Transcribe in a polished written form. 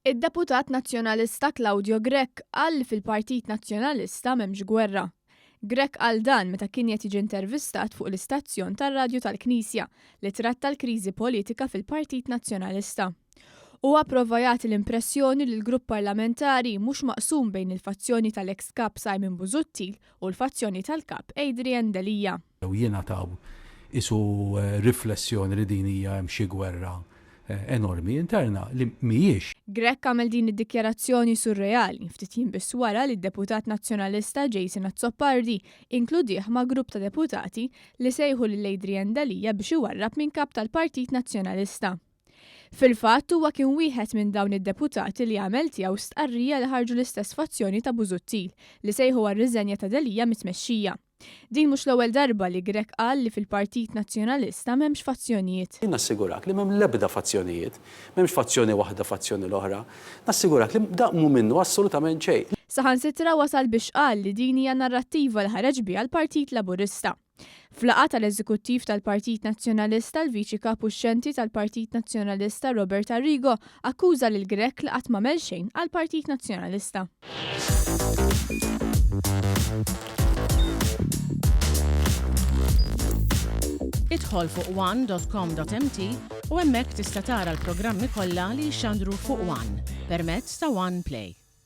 Id-deputat Nazzjonalista Claudio Grech qal li fil-Partit Nazzjonalista m'hemmx gwerra. Grech qal dan meta kien qed jiġi intervistat fuq l-istazzjon tar-radju tal-Knisja li tratta l-kriżi politika fil-Partit Nazzjonalista. Huwa prova jagħti l-impressjoni li l-grupp parlamentari mhux maqsum bejn il-fazzjoni tal-eks Kap Simon Busuttil u l-fazzjoni tal-Kap Adrian Delia. Jew jingħataw qisu riflessjoni li din hija hemm xi gwerra enormi interna li mhijiex. Grech għamel din id-dikjarazzjoni surreali ftit jiem biss wara li d-deputat Nazzjonalista Jason Azzopardi inkludih ma' grupp ta' deputati li sejħu lil Adrian Delia biex iwarrab minn kap tal-Partit Nazzjonalista. Fil-fatt huwa kien wieħed minn dawn id-deputati li għamel tiegħu stqarrija li ħarġu l-istess fazzjoni ta' Busuttil li sejħu għar-riżenja ta' Delia mit-tmexxija. Din mhux l-ewwel darba li Grech qal li fil-Partit Nazzjonalista m'hemmx fazzjonijiet. Jien nassigurak li m'hemm l-ebda fazzjonijiet. M'hemmx fazzjoni waħda fazzjoni l-oħra. Nassigurak li dak mhu minnu assolutament xejn. Saħansitra wasal biex qal li din hija narrattiva li ħareġ biha l-Partit Laburista. F'laqgħa tal-Eżekuttiv tal-Partit Nazzjonalista l-Viċi Kap uxxenti tal-Partit Nazzjonalista Robert Arrigo akkuża lil Grech li qatt m'għamel xejn għall-Partit Nazzjonalista. Idħol fuq one.com.mt u hemmhekk tista' tara l-programmi kollha li jixxandru fuq One permezz ta' One Play.